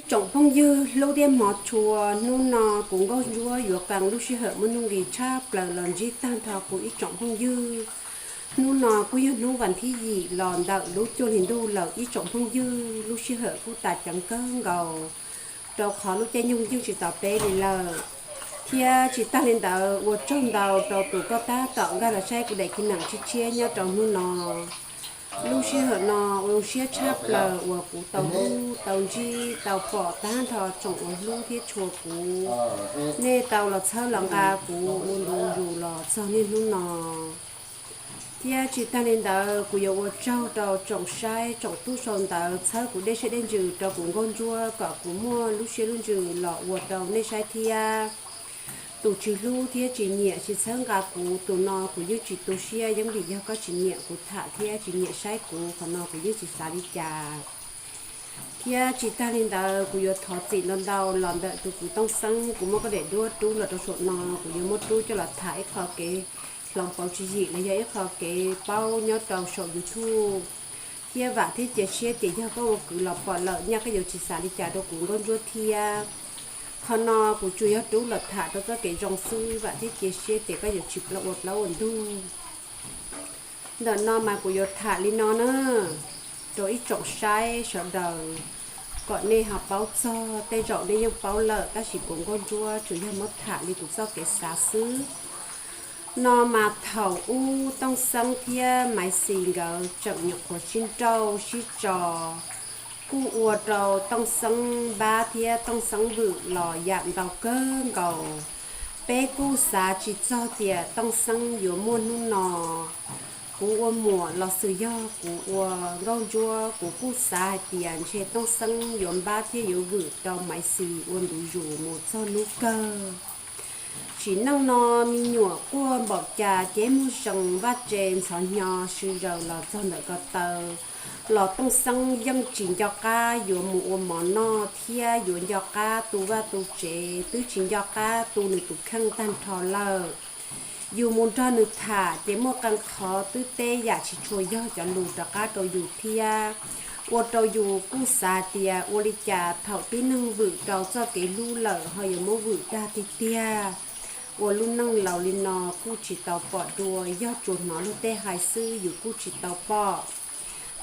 Tsoom phooj ywg hlub thiab hmov tshua, hnub no kuv Nkauj Ntsuab yuav qee lub sij hawm muaj nuj nqis tshaj plaws los ntsib tag nrho kuv ib tsoom phooj ywg. Hnub no kuj yog hnub vas thib yim los ntawm lub cuaj hlis ntuj lawm ib tsoom phooj ywg, lub sij hawm kuj tas ceev kawg nkaus, rau qhov lub caij nyoog yeej tsis tos peb li lawm. Thiab tsis tag li ntawd, ua tsaug ntau rau tus koj tab tom nkag los saib kuv daim clip tshiab tshiab nyob rau hnub no. Lub sij hawm no ua zoo siab tshaj plaws uas kuv tau hlub tau ntsib tau pom tag nrho tsoom uas hlub thiab tshua kuv. Nej tau los txhawb los nqa kuv ua ntu zus los txog niaj hnub no. Thiab tsis tag li ntawd, kuv yuav ua tsaug rau tsoom saib tsoom tub sau ntawv txhawb kuv dej siab dej ntsws rau kuv Nkauj Ntsuab kom kuv muaj lub siab lub ntsws los ua rau nej saib thiab. Tus tsis hlub thiab tsis nyiam tsis txhawb nqa kuv, tus no kuv yeej tsis tu siab, yeej vim yog koj tsis nyiam kuv tham thiab tsis nyiam saib kuv, qhov no kuv yeej tsis xav li cas. Thiab tsis tag li ntawd, kuv yuav thov txim ntau ntau los ntawm tus kwv Tooj Xeeb, kuv muab koj daim duab rub los rau saum no, kuv yuav muab rub coj los tham ib qho kev hloov pauv tswv yim los yog ib qho kev paub nyob rau saum YouTube. Thiab vam thiab cia siab tias yog koj ua kwv los pom lawm nyaj koj yuav tsis xav li cas rau kuv Nkauj Ntsuab thiab. Qhov no kuv tsuas yog rub los tham rau txoj kev zoo xwb, vam thiab cia siab tias koj yuav tsis ua plaub ua ntug. Ntawm no mas kuv yuav tham li no na, rau ib tsoom saib sawv daws, kom nej ho paub txog, tej zaum nej yeej paub lawm, tab sis kuv Nkauj Ntsuab tsuas yog muab tham li kuv txoj kev xav xwb. No mas thaum ub Tooj Xeeb thiab Maiv Xis nkawd tseem nyuam qhuav sib nrauj sib tso, kuj ua rau Tooj Xeeb npab thiab Tooj Xeeb vwm los yam ntau kawg nkaus. Peb kuj xav tsis txog tias Tooj Xeeb yuav muaj hnub no. Kuv ua muam los xws yog kuv ua Nkauj Ntsuab, kuv kuj xav hais tias ntshe Tooj Xeeb yuav npab thiab yuav vwm rau Maiv Xis ua ntu zus mus txog hnub kawg. Sim neej no me nyuam quaj npaum cas ces muag zees vaj tse ntxhov hnyo sw zaws los txog ntawm ko taw, los Tooj Xeeb yeej tsis nco qab yuav mus ua mov noj thiab yuav nco qab tu vaj tu tsev, twb tsis nco qab tu nws tus kheej tag nrho lawm. Yus mus nrog nws tham ces muaj qee qhov twb teb yam tsis tshua yog cov lus rov qab rau yus thiab, ua rau yus kuj xav tias ua li cas thaum tib neeg vwm rau txoj kev hlub lawm ho yuav muab vwm dag tiag tiag. Ua lub neej laus li no kuj tsis tau pom dua, yog tsuas hnov luag tej hais xwb yus kuj tsis tau pom.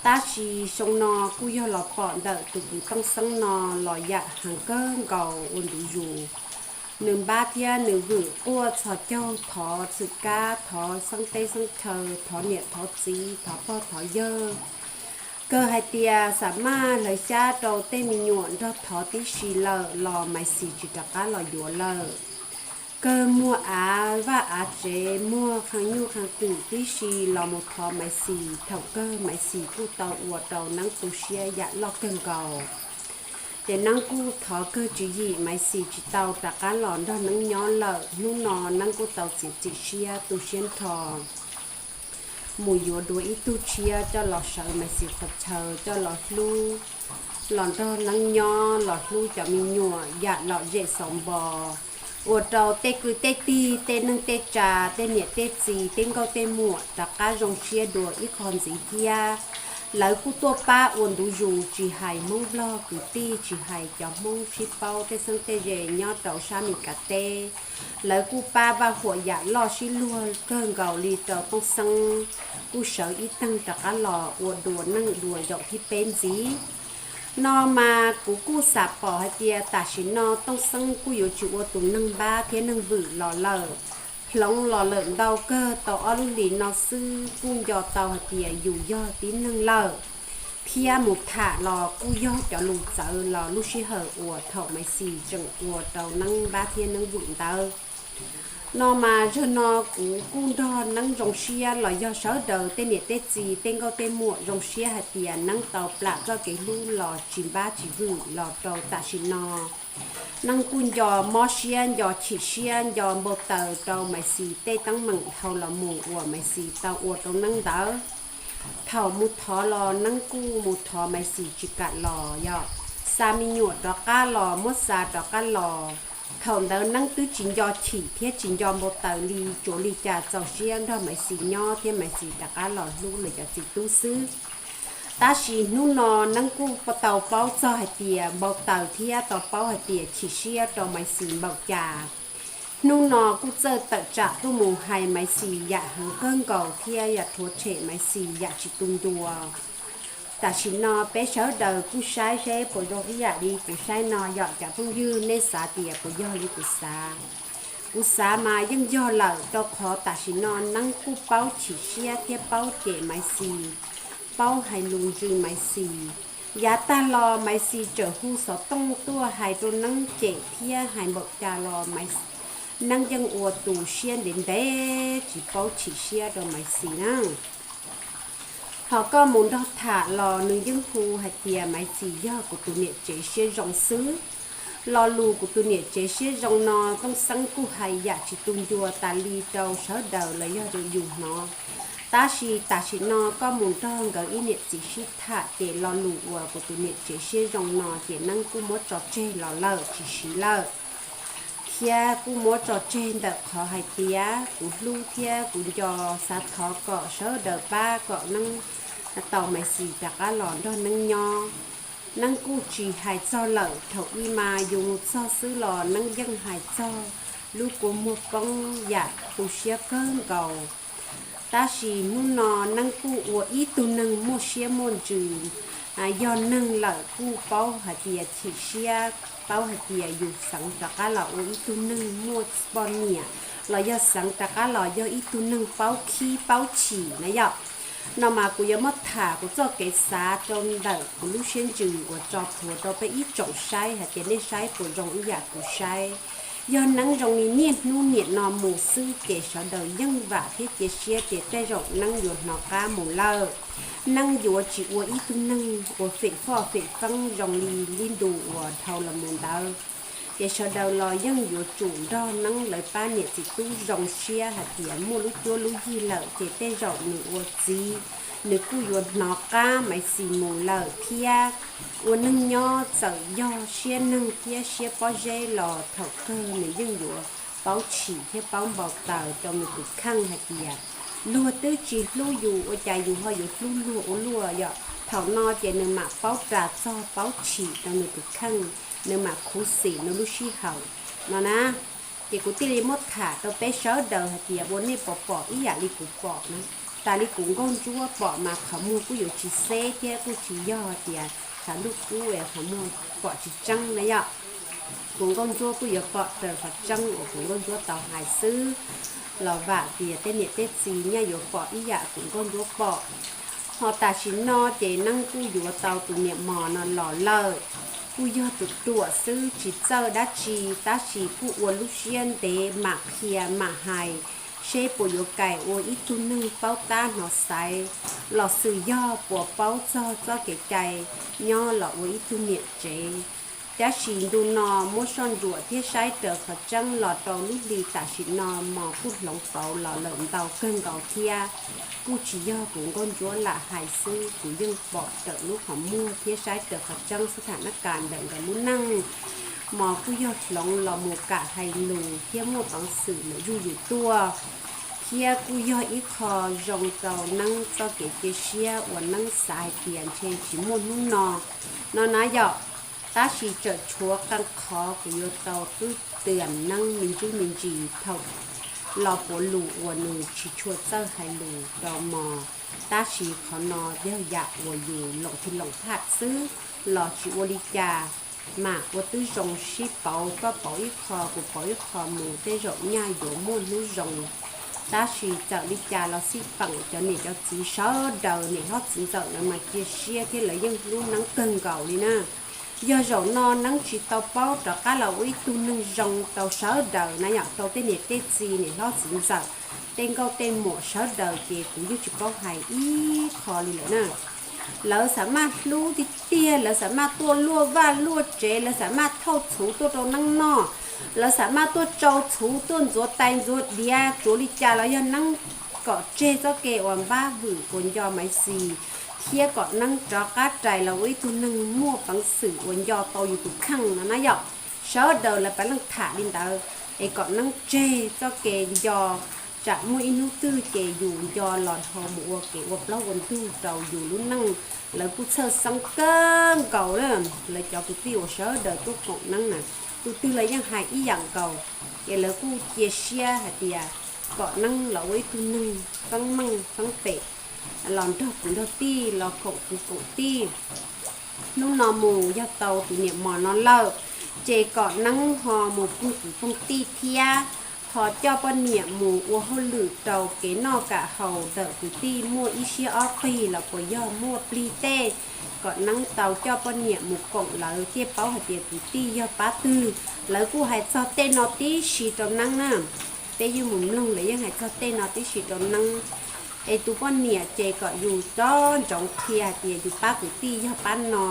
Tab sis xyoo no kuj yog los pom ntawm tus kwv Tooj Xeeb no los yam heev kawg nkaus ua ntu zus. Nws npab thiab nws vwm quaj txhos caug thov txwm kab, thov xeeb teb xeeb chaw, thov niam thov txiv, thov pog thov yawg. Kawg hais tias xam maj hlawv xyab rau tej me nyuam nrog thov tib si lawm los Maiv Xis tsis rov qab los yuav lawm. Kawg muag av vaj av tsev, muag qhee nyuj qhee twm tib si los mus thov Maiv Xis, thaum kawg Maiv Xis kuj tau ua rau Neeb tu siab yam loj kawg nkaus. Ces Neeb kuj thov kawg tswv yim Maiv Xis tsis tau rov qab los nrog Neeb nyob lawm. Hnub no Neeb kuj tau txiav txim siab tu siab nrho mus yuav dua ib tug tshiab coj los sawv Maiv Xis qhov chaw, coj los hlub, los nrog Neeb nyob, los hlub cov me nyuam yam lom zem xaus npo, ua rau tej kwv tej tij, tej neej tej tsa, tej niam tej txiv, tej nkauj tej muam rov qab zoo siab dua ib qho ntxiv thiab. Lawv kuj tuaj pab ua ntu zus, tsis hais Hmoob Nplog kwv tij, tsis hais cov Hmoob sib paub tej xeeb tej ze nyob rau sab Mes Kas teb, lawv kuj pab vaj huam yam loj sib luag kawg nkaus li rau Tooj Xeeb kuj sawv ib teeg rov qab los ua dua neej dua zaum thib peb ntxiv. No mas kuv kuj xam pom hais tias tam sim no Tooj Xeeb kuj yuav tsis ua tus neeg npab thiab neeg vwm los lawm. Hloov los lawm ntau kawg, tau ob lub hlis no xwb kuj nco tau hais tias yus yog tib neeg lawm, thiab mus tham los kuj yog cov lus txawv los lub sij hawm uas thaum Maiv Xis tseem ua rau Neeb npab thiab Neeb vwm ntawd. No mas zaum no kuv kuj nrog Neeb zoo siab los yog sawv daws tej niam tej txiv tej nkauj tej muam zoo siab hais tias Neeb tau plam txoj kev hlub los tsis npab tsis vwm los rau tam sim no. Neeb kuj nco mob siab, nco chim siab, nco npau taws rau Maiv Xis tej teeb meem dhau los mus uas Maiv Xis tau ua rau Neeb ntawd. Thaum mus thov los Neeb kuj mus thov Maiv Xis tsis kam los, yog xa me nyuam rov qab los muab xa rov qab los. Thaum ntawd Neeb twb tsis nco chim thiab tsis nco npau taws li, tsuas li cas txaus siab nrog Maiv Xis nyob thiab Maiv Xis rov qab los hlub lawv cov txiv tub xwb. Tab sis hnub no Neeb kuj tau paub txog hais tias npau taws thiab tau paub hais tias chim siab rau Maiv Xis npaum cas. Hnub no kuj txawj tawm tsam tuaj mus hais Maiv Xis yam heev kawg nkaus thiab yam rhuav tshem Maiv Xis yam tsis tu ncua. Tam sim no peb sawv daws kuj saib seb puas zoo ib yam li kuv saib no yom cov phooj ywg, nej xav tias puas yog li kuv xav? Kuv xav mas yeej yog lawm, rau qhov tam sim no Neeb kuj paub chim siab thiab paub cem Maiv Xis, paub hais lus ntsws Maiv Xis. Yav tag los Maiv Xis tseem hu xov tooj tuaj hais rau Neeb cem thiab hais npaum cas los Neeb yeej ua tus siab ntev ntev tsis paub chim siab rau Maiv Xis na. Ho koj mus nrog tham los nws yeej hu hais tias Maiv Xis yog kuv tus niam tsev siab zoo xwb. Lo lus kuv tus niam tsev siab zoo no Tooj Xeeb kuj hais yam tsis tu ncua tas li rau sawv daws los yog rau yus hnov. Tab sis tam sim no koj mus nrog nkawd ib niam txiv sib tham ces lo lus uas kuv tus niam tsev siab zoo no ces Neeb kuj muab tso tseg los lawm tsis siv lawm. Thiab kuj muab tso tseg ntawm qhov hais tias kuv hlub thiab kuv nco, xav thov kom sawv daws pab kom Neeb tau Maiv Xis rov qab los nrog Neeb nyob. Neeb kuj tsis hais txog lawm, thaum ub mas yus mus txog xwb los Neeb yeej hais txog lub kua muag poob yam tu siab kawg nkaus. Tab sis hnub no Neeb kuj ua ib tug neeg muaj siab muaj ntsws, yog neeg lawm kuj paub hais tias chim siab, paub hais tias yus xeev rov qab los ua ib tug neeg muaj poj niam, los yog xeev rov qab los yog ib tug neeg paub khib paub chim na yom. No mas kuv yuav muab tham kuv txoj kev xav rau ntawm kuv lub siab ntsws uas tso plhuav rau peb ib tsoom saib hais tias nej saib puas zoo ib yam kuv saib. Yog Neeb zoo li niaj hnub niam no mus xwb ces sawv daws yeej vam thiab cia siab tias tej zaum Neeb yuav hnov qab mus lawm. Neeb yuav tsis ua ib tug neeg uas fem foj fem feeb zoo li lub ntu uas dhau los mus ntawd. Ces sawv daws los yeej yuav tsum nrog Neeb lawv pab niam txiv tub zoo siab hais tias muaj lub cuab lub yig lawm ces tej zaum nws ua txiv, nws kuj yuav hnov qab Maiv Xis mus lawm thiab. Ua neeg nyob txawm yog siab neeg thiab siab pob zeb los thaum kawg nws yeej yuav paub chim thiab paub npau taws rau nws tus kheej hais tias luag twb tsis hlub yus ua cas yus ho yuav hlub luag ua luaj yom. Thaum no ces nws mam paub ras txog paub chim rau nws tus kheej, nws mam khuv xim nws lub sij hawm no na. Ces kuv thiaj li muab tham rau peb sawv daws hais tias ua nej pom pom ib yam li kuv pom na. Tas li kuv nkauj ntsuab pom mas qhov muag kuj yuav tsis xeb thiab kuj tsis yog tias tshav ntuj kub es qhov muag pom tsis tseeb na yom. Kuv nkauj ntsuab kuj yuav pom raws qhov tseeb uas kuv nkauj ntsuab tau hais xwb, los vam tias tej niam tej txiv nyaj yuav pom ib yam kuv nkauj ntsuab pom. Ho tam sim no ces Neeb kuj yuav tau tus niam mos no los lawm, kuj yog tus ruam xwb tsis txawj dab tsi, tab sis kuj ua lub siab ntev mam qhia mam hais, seb puas yuav kais ua ib tug neeg paub tab hnov xaiv, los xws yog puas paub txog txoj kev cai nyob los ua ib tug niam tsev. Tab sis ntu no muab soj ntsuam thiab saib raws qhov tseeb los rau lub hli tam sim no mos kuj hloov pauv los lawm ntau kawg nkaus thiab. Kuj tsis yog kuv nkauj ntsuab lam hais xwb, kuv yeej pom raws lub qhov muag thiab saib raws qhov tseeb xub tham nab kas ntawm nkawd lub neej. Mos kuj yog hloov los mus kam hais lus thiab muaj peev xwm mus zuj zus tuaj, thiab kuj yog ib qho zoo rau Neeb txoj kev cia siab uas Neeb xav hais tias ntshe tsis muaj hnub no no na yom. Tab sis tseem tshuav qee qhov kuv yuav tau twb tias Neeb me ntsis me ntsis thaum los puav lus uas nws tsis tshua txawj hais lus rau mos. Tab sis qhov no yog yam uas yus loom thi loom phaj xwb, los tsis ua li cas, mam ua twb zoo sib pauv, koj pauv ib qho kuv pauv ib qho mus tej zaum nyaj yuav muaj hnub zoo. Tab sis txawm li cas los xij peem cov niam cov txiv sawv daws niam hlob txiv ntxawm lawv mas cia siab thiab lawv yeej hlub Neeb kawg nkaus li na. Yog zaum no Neeb tsis tau paub rov qab los ua ib tug neeg zoo rau sawv daws na yom, rau tej niam tej txiv niam hlob txiv ntxawm, tej nkauj tej muam sawv daws ces kuv yeej tsis paub hais ib qho li lawm na. Lawv xam maj hlub tiag tiag, lawv xam maj tuaj luaj vaj luaj tsev, lawv xam maj thauj txhuv tuaj rau Neeb noj, lawv xam maj tuaj tsau txhuv tuaj ntxuav tais ntxuav diav, tsuav li cas los yog Neeb kom tseg txoj kev uas npab vwm uas nco Maiv Xis, thiab kom Neeb rov qab rais los ua ib tug neeg muaj peev xwm uas nco tau yus tus kheej no na yom. Sawv daws lawv pab leej tham li ntawd, es kom Neeb tseg txoj kev nco tsam muaj ib hnub twg ces yus nco los dhau mus ua kev ua plaub ua ntug rau yus lub neej. Lawv kuj txhawj xeeb kawg nkaus na, lawv cov kwv tij uas sawv daws tuaj koom Neeb na, tus twg los yeej hais ib yam nkaus. Ces lawv kuj cia siab hais tias kom Neeb los ua ib tug neeg feeb meej feeb pem, los nrog kwv nrog tij, los koom kwv koom tij. Hnub no mus yog tau tus niam mos no lawm, ces kom Neeb ho mus phooj kwv phooj tij thiab, ho coj poj niam mus ua hauj lwm rau kev noj kam haus ntawm kwv tij muaj ib siab ob qig los puas yog muaj plig tej, kom Neeb tau coj poj niam mus koom lawv thiaj paub hais tias kwv tij yog pab twg. Lawv kuj hais txog tej no tib si rau Neeb na. Peb yeej mus mloog lawv yeej hais txog tej no tib si rau Neeb. Es tus poj niam ces kom yus tso ntsoov qhia hais tias yus pab kwv tij yog pab no,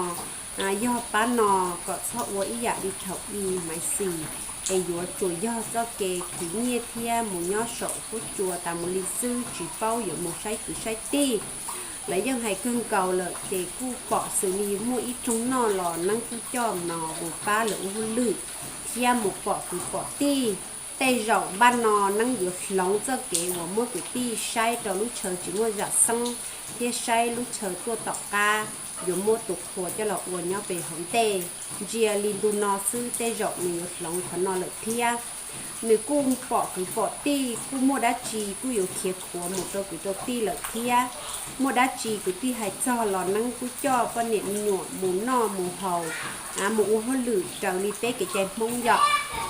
yog pab no, kom txhob ua ib yam li thaum i Maiv Xis, es yuav tsuas yog txoj kev khwv nyiaj thiab mus nyob saum huab cua tas mus li xwb, tsis paub yuav mus saib kwv saib tij. Lawv yeej hais kawg nkaus lawm ces kuj pom xws li muaj ib rooj noj los Neeb kuj coj mos mus pab lawv ua hauj lwm thiab mus pom kwv pom tij. Tej zaum npaj no Neeb yuav hloov txoj kev uas muab kwv tij saib rau lub chaw tsis muaj zam xeeb thiab saib lub chaw tuaj tom qab, yuav muab tus qhua coj los ua nyob pem hauv ntej. Ntsia li ntu no xwb tej zaum nws yuav hloov qhov no lawm thiab. Nws kuj pom kwv pom tij kuj muaj dab tsi kuj yuav khiav khuav mus rau kwv rau tij lawm thiab. Muaj dab tsi kwv tij hais txog los Neeb kuj coj poj niam me nyuam mus noj mus haus, mus ua hauj lwm raws li peb kev cai Hmoob yom.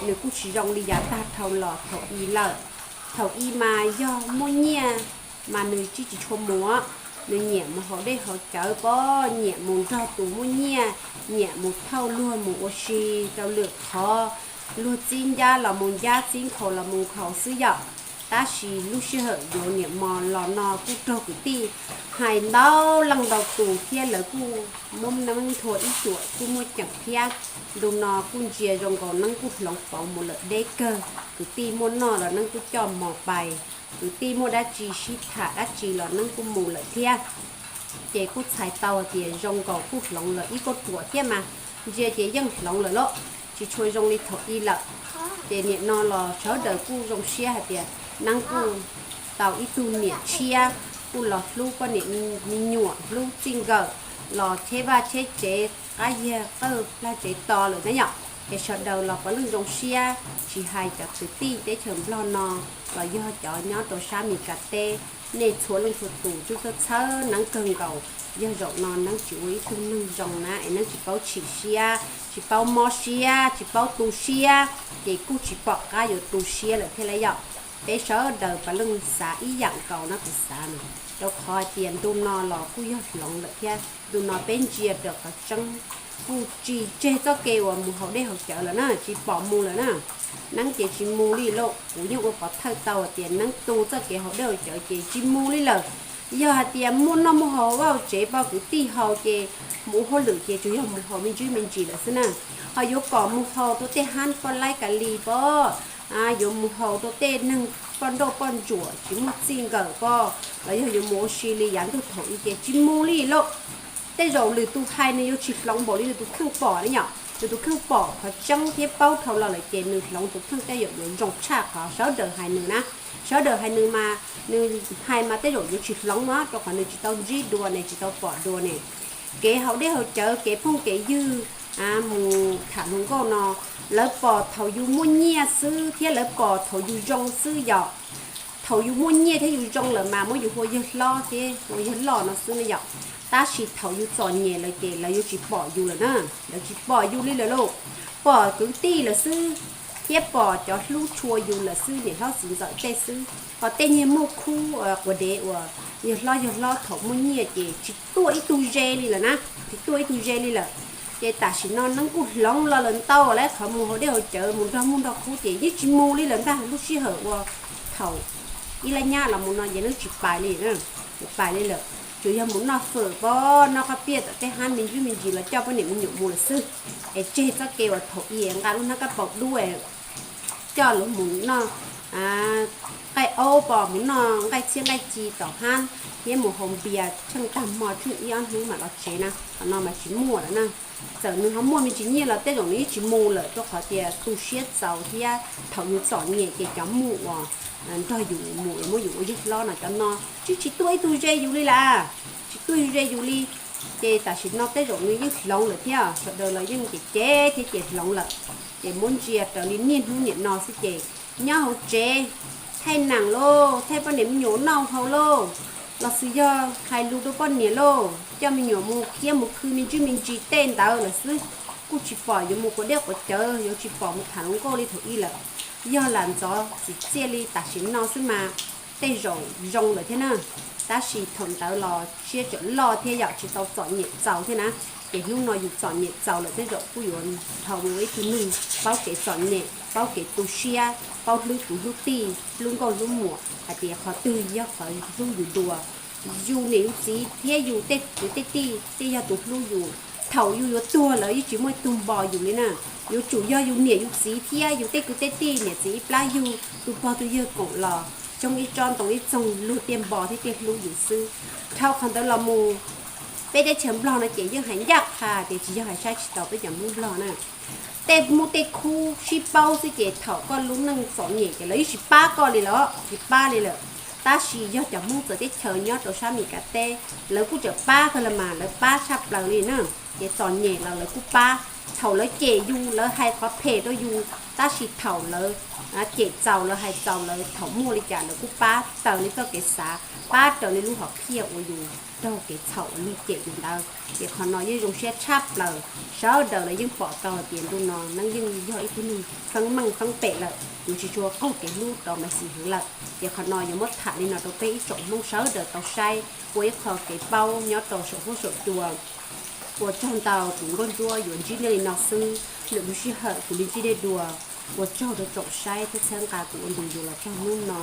Nws kuj tsis zoo li yav tag dhau los thaum i lawm. Thaum i mas yog muaj nyiaj mas nws tsis tshua mus, nws nyiam mus haus dej haus cawv pob, nyiam mus nrog tus muaj nyiaj, nyiam mus thauj luag mus ua si rau lwm qhov, luag txib ncab los mus ncab, txib nkhaus los mus nkhaus xwb yom. Tab sis lub sij hawm yuav niam mos los no kuj raug kwv tij hais ntau leej ntau tus thiab lawv kuj muab Neeb nthua ib cuam kuj muaj ceem thiab. Ntu no kuj ntsia zoo nkaus Neeb kuj hloov pauv mus lawm deb kawg, kwv tij muaj noj los Neeb kuj coj mos pais, kwv tij muaj dab tsi sib tham dab tsi los Neeb kuj mus lawm thiab. Ces kuj txhais tau hais tias zoo nkaus kuj hloov lawm ib kauj ruam thiab mas, ntsia ces yeej hloov lawm lauj, tsis tshua zoo li thaum i lawm. Ces nim no los sawv daws kuj zoo siab hais tias Neeb kuj tau ib tug niam tshiab, kuj los hlub poj niam me nyuam, hlub txij nkawm, los cheb vaj cheb tsev, qab yag qawj plag tsev to lawm na yom. Ces sawv daws los puav leej zoo siab, tsis hais cov kwv tij teb chaws Nplog no los yog cov nyob rau sab Mes Kas teb, nej txhua leej txhua tus tub txhawb txhawb Neeb kawg nkaus. Yog zaum no Neeb tsis ua ib tug neeg zoo na es Neeb tsis paub chim siab, tsis paub mob siab, tsis paub tu siab, ces kuj tsis pom qab yuav tu siab lawm thiab lauj yom. Peb sawv daws puav leej xav ib yam nkaus no kuv xav no, rau qhov hais tias ntu no los kuj yog hloov lawm thiab. Ntu no peb ntsia raws qhov tseeb, kuj tsis tseg txoj kev uas mus haus dej haus cawv lawm na, tsis pom mus lawm na. Neeb ces tsis mus li lauj, kuv yeej ua pov thawj tau hais tias Neeb tu txoj kev haus dej haus cawv ces tsis mus li lawm. Yog hais tias muaj noj muaj haus vaj tsev poj kwv tij haus ces mus ua hauj lwm ces tsuas yog mus haus me ntsis me ntsis lawm xwb na. Ho yuav kom mus haus rau tej hab poj laib ka li pob, yuav mus haus rau tej neeg poj nrauj poj ntsuam tsis muaj txij nkawm pob, los yog yuav mus ua si li yav ntuj thaum i ces tsis mus li lauj. Tej zaum lwm tus hais nws yuav tsis hloov npaum li nws tus kheej pom ne yom, nws tus kheej pom qhov tseeb thiab paub dhau los lawm ces nws hloov tus kheej tej zaum yuav zoo tshaj qhov sawv daws hais nws na. Sawv daws hais nws mas nws hais mas tej zaum yuav tsis hloov na, rau qhov nws tsis tau ntsib dua ne, tsis tau pom dua ne. Kev haus dej haus cawv, kev phooj kev ywg, mus tham hluas nkauj no, lawv pom thaum yus muaj nyiaj xwb thiab lawv pom thaum yus zoo xwb yom. Thaum yus muaj nyiaj thiab yus zoo lawm mas muab yus hu ua yawg hlob thiab hu ua yawg loj no xwb ne yom. Tab sis thaum yus txom nyem lawm ces lawv yuav tsis pom yus lawm na, lawv tsis pom yus li lawm lauj. Pom kwv tij lawm xwb, thiab pom cov hlub tshua yus lawm xwb, niam hlob txiv ntxawm tej xwb. Ho tej niag muaj khub quas dev uas yawg hlob yawg hlob thaum muaj nyiaj ces tsis tuaj ib tug ze li lawm na, tsis tuaj ib tug ze li lawm. Ces tam sim no Neeb kuj hloov los lawm ntau lawm, qhov mus haus dej haus cawv mus nrog muj nrog khub ces yeej tsis mus li lawm ntag. Lub sij hawm uas thaum ib lab nyab los mus no ces Neeb tsis pais li, tsis pais li lawm. Tsuas yog mus noj fawm pob, noj qhob piaj tom tej hab me ntsis me ntsis los coj poj niam me nyuam mus lawm xwb. Es tseg txoj kev uas thaum i nqa lub hnab kab paus dub coj luag mus noj nqaij aub pom mus noj nqaij txhiab nqaij ci tom hab thiab mus haus npias tsheej tag hmo tsheej ib ob hnub mam los tsev na. Qhov no mas tsis muaj lawm na. Txawm nws ho muaj me ntsis nyiaj los tej zaum nws yeej tsis mus lawm rau qhov tias tu siab txaus thiab thaum yus txom nyem ces cov muj uas nrog yus mus muab yus ua yawg hlob no cov no tsis tsis tuaj ib tug ze yus li las, tsis tuaj ze yus li. Ces tam sim no tej zaum nws yeej hloov lawm thiab sawv daws los yeej ces cev thiab ces hloov lawm. Ces muab ntsia raws li niaj hnub niam no xwb ces nyob hauv tsev thaij nees lauj, thaij poj niam me nyuam noj haus lauj, los xwb yog hais lus rau poj niam lauj, coj me nyuam mus khiab mus khw me ntsis me ntsis tej ntawd lawm xwb. Kuj tsis pom yuav mus quav dej quav cawv, yuav tsis pom mus tham hluas nkauj li thaum ub lawm. Yog lam ntxov txim txiaj li tam sim no xwb mas tej zaum zoo lawm thiab na. Tab sis thaum ntawd los siab tseem loj thiab yom tsis tau txom nyem txaus thiab na. Ces hnub no yus txom nyem txaus lawm tej zaum kuj yuav dhau mus ua ib tug neeg paub kev txom nyem, paub kev tu siab, paub hlub kwv hlub tij, hlub nkauj hlub muam, hais tias qhov twg yog qhov hlub yus dua. Yus niam yus txiv thiab yus tej kwv tej tij thiaj yog tus hlub yus. Thaum yus yuav tuag lawm yeej tsis muaj ib tug npo yus li na. Yuav tsum yog yus niam yus txiv thiab yus tej kwv tej tij niam txiv ib plab yug, tus pog tus yawg koom los, xyoob ib tsob ntoo ib txoog luag thiaj npo thiab thiaj hlub yus xwb. Dhau qhov ntawd los mus, peb teb chaws Nplog no ces yeej hais ncaj qha tias tsis yog hais saib tsis taus peb cov Hmoob Nplog na. Tej muaj tej khub sib paub xwb ces thaum koj lub neej txom nyem ces lawv yeej tsis pab koj li lawm, tsis pab li lawm. Tab sis yog cov Hmoob txawv teb chaws nyob rau sab Mis Kas teb, lawv kuj tseem pab kawg los mas, lawv pab tshaj plaws li na. Ces txom nyem los lawv kuj pab. Thaum lawv cem yus, lawv hais qhov phem rau yus, tab sis thaum lawv cem txaus, lawv hais txaus, lawv thaum muaj li cas lawv kuj pab raws li txoj kev xav, pab raws li lub hom phiaj uas yus raug kev txhaum uas luag cem yus ntawd. Ces qhov no yeej zoo siab tshaj plaws. Sawv daws los yeej pom tau hais tias ntu no Neeb yeej yog ib tug neeg feeb meej feeb pem lawm, yuav tsis tshua qaug kev hlub rau Maiv Xis heev lawm. Ces qhov no yuav muab tham li no rau peb ib tsoom Hmoob sawv daws tau saib ua ib qho kev paub nyob rau saum huab saum cua. Ua tsaug ntau, kuv Nkauj Ntsuab yuav ntsib nej li no xwb, lwm lub sij hawm kuv li ntsib nej dua. Ua tsaug rau tsoom saib thiab txhawb nqa kuv ua ntu zus los txog hnub no.